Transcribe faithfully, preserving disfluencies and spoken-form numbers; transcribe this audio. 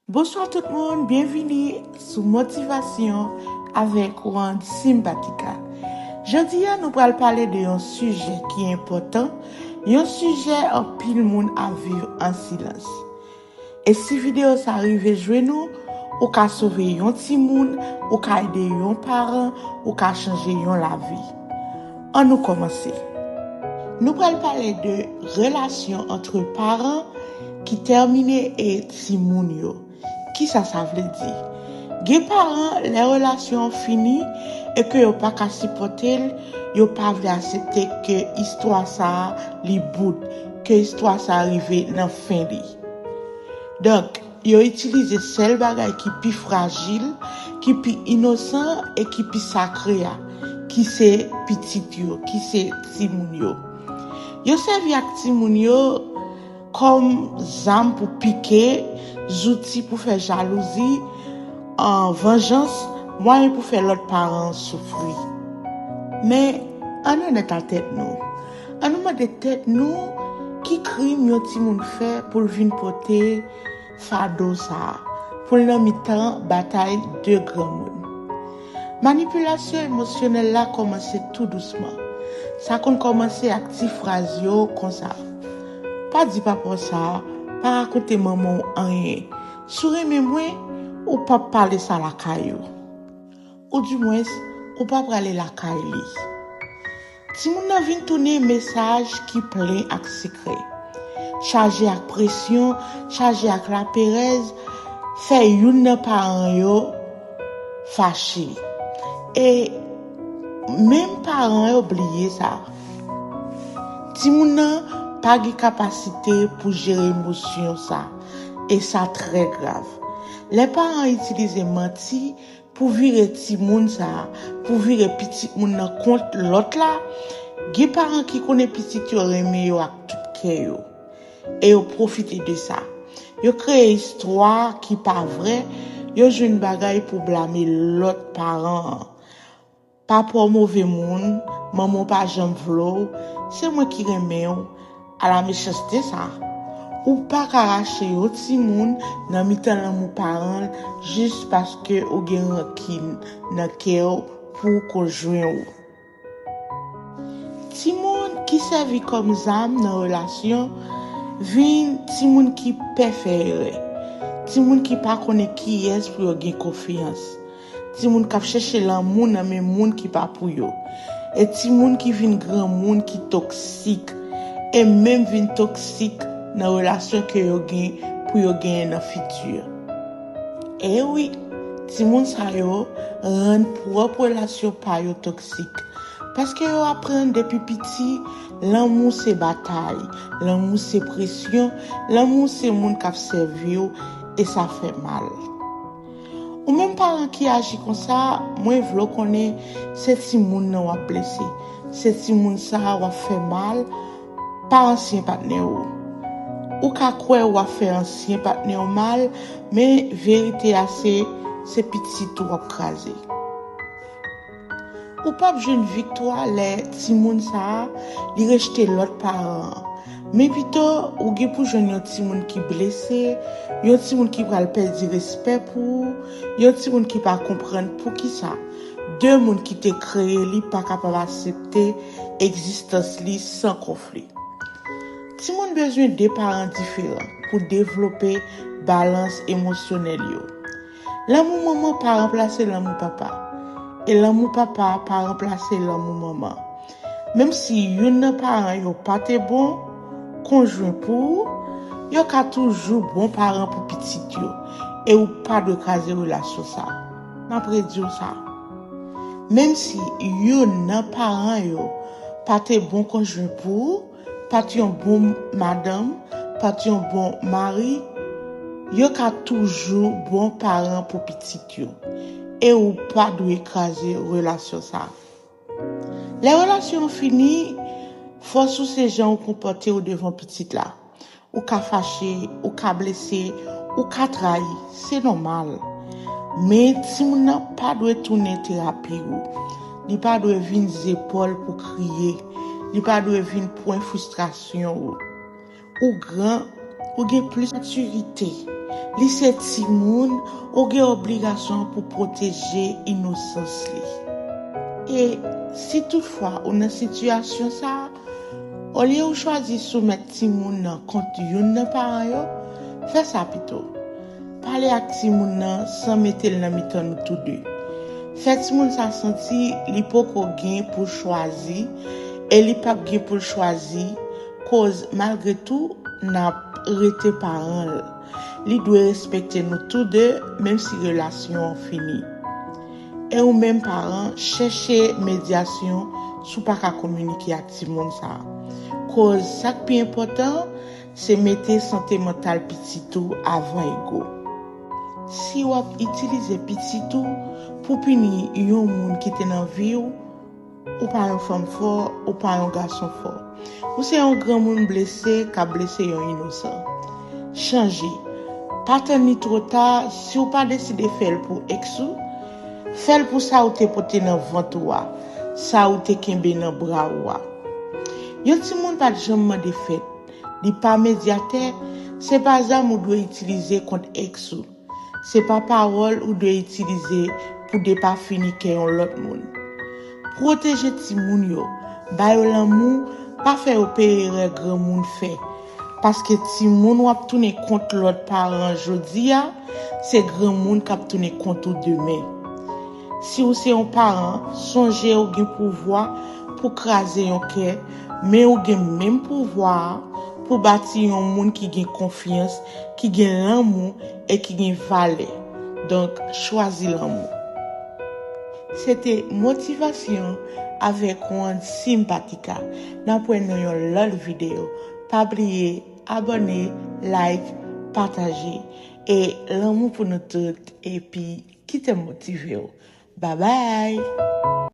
Bonswa tout moun, byenvini sou Motivasyon avèk Wand Simpatika. Jodi a, nou pral pale de yon sijè ki enpòtan, yon sijè anpil moun ap viv an silans. E si videyo sa rive jwenn ou, ou ka sove yon timoun, ou ka ede yon paran, ou ka chanje yon lavi. Ann nou kòmanse. Nou pral pale de relasyon ant paran ki tèmine e timoun yo. Kisa sa vle di? Gen paran, lè relasyon an fini e ke yo pa ka sipòte l, yo pa vle aksepte ke istwa sa a li bout, ke istwa sa a rive nan fen li. Donk, yo itilize sèl bagay ki pi frajil, ki pi inosan e ki pi sakre a, ki se pitit yo, ki se timoun yo. Yo sèvi ak timoun yo kòm zam pou pike, zouti pou fè jalouzi, an, vanjans, mwayen pou fè lòt paran an soufri. Men, ann onèt a tèt nou. Ann nou mande tèt nou ki krim yon timoun fè pou l vin pote fado sa a, pou l nan mitan batay de granmoun. Manipilasyon emosyonèl la kòmanse tou dousman. Sa konn kòmanse ak ti fraz yo konsa: "Pa di papa w sa, pa rakonte manman w anyen. Si w renmen mwen, ou p ap pale sa lakay ou. Oudimwens, ou pa prale lakay li." Timoun nan vin tounen mesaj ki plen ak sekrè, chaje ak presyon, chaje ak laperèz, fè youn nan paran yo fache. E menm paran yo bliye sa. Timoun nan pa gen kapasite pou jere emosyon sa, e sa trè grav. Lè paran itilize manti pou vire timoun sa a, pou vire pitit moun nan kont lòt la, gen paran ki konnen pitit yo renmen yo ak tout kè yo, e yo pwofite de sa. Yo kreye istwa ki pa vrè, yo jwenn bagay pou blame lòt paran an. "Papa w move moun, manman w pa janm vle w, se mwen ki renmen w." Ala mechanste sa! Ou pa ka rache yon timoun nan mitan lanmou paran l jis paske ou gen rankin nan kè w pou konjwen w. Timoun ki sèvi kòm zam nan relasyon vin timoun ki pè fè erè, timoun ki pa konnen kiyès pou yo gen konfyans, timoun k ap chèche lanmou nan men moun ki pa pou yo, e timoun ki vin granmoun ki toksik, e menm vin toksik nan relasyon ke yo gen pou yo genyen nan fiti. E wi, timoun sa yo rann pwòp relasyon pa yo toksik, paske yo aprann depi piti lanmou se batay, lanmou se presyon, lanmou se moun k ap sèvi w, e sa fè mal. Ou menm paran ki aji konsa, mwen vle w konnen se timoun nan w ap blese. Se timoun sa a w ap fè mal pa ansyen patnè w. Ou ka kwè w ap fè ansyen patnè w mal, men verite a se, se pitit ou w ap kraze. Ou p ap jwenn viktwa lè timoun sa a, li rejte lòt paran an. Men pito, ou gen pou jwenn yon timoun ki blese, yon timoun ki pral pèdi respè pou ou, yon timoun ki pa konprann poukisa de moun ki te kreye li pa kapab aksepte egzistans li san konfli. Timoun bezwen de paran diferan pou devlope balans emosyonèl yo. Lanmou manman pa ranplase lanmou papa, e lanmou papa pa ranplase lanmou manman. Menm si youn nan paran yo pa te bon konjwen pou ou, yo ka toujou bon paran pou pitit yo, e ou pa dwe kraze relasyon sa. M ap redi w sa. Menm si youn nan paran yo pa te bon konjwen pou ou, pa t yon bon madanm, pa t yon bon mari, yo ka toujou bon paran pou pitit yo. E ou pa dwe kraze relasyon sa. Lè relasyon an fini, fòs ou se jan ou konpòte w devan pitit la. Ou ka fache, ou ka blese, ou ka trayi, se nòmal. Men timoun nan pa dwe tounen terapi ou. Li pa dwe vin zepòl pou kriye. Li pa dwe vin pwen fristrasyon ou. Ou gran, ou gen plis matirite. Li se timoun, ou gen obligasyon pou pwoteje inosans li. E si toutfwa ou nan sitiyasyon sa a, olye ou chwazi soumèt timoun nan kont youn nan paran yo, fè sa pito. Pale ak timoun nan san mete l nan mitan nou tou de. Fè timoun sa santi li poko gen pou l chwazi e li p ap gen pou l chwazi, koz malgre tou n ap rete paran l. Li dwe respekte nou tou de, menm si relasyon an fini. E ou menm paran, chèche medyasyon si w pa ka kominike ak timoun sa a. Koz sa k pi enpòtan, se mete sante mantal pitit ou avan ego. Si w ap itilize pitit ou pou pini yon moun ki te nan vi w, ou pa yon fanm fò, ou pa yon gason fò. Ou se yon granmoun blese k ap blese yon inosan. Chanje. Pa tann li twò ta, si w pa deside fè l pou èks ou, fè l pou sa ou te pote nan vant ou a, sa ou te kenbe nan bra ou a. Yon timoun pa t janm mande fèt, li pa medyatè, se pa zam ou dwe itilize kont èks ou. Se pa pawòl ou dwe itilize pou depafini kè yon lòt moun. Pwoteje timoun yo, ba yo lanmou, pa fè yo peye erè granmoun fè. Paske timoun w ap tounen kont lòt paran jodi a, se granmoun k ap tounen kont ou demen. Si w se yon paran, sonje ou gen pouvwa pou kraze yon kè, men ou gen menm pouvwa a pou bati yon moun ki gen konfyans, ki gen lanmou e ki gen valè. Donk, chwazi lanmou. Se te Motivasyon avèk Wand Simpatika. N ap wè nan yon lòt videyo. Pa bliye abòne, like, pataje. E lanmou pou nou tout. Epi, kite m motive w. Babay!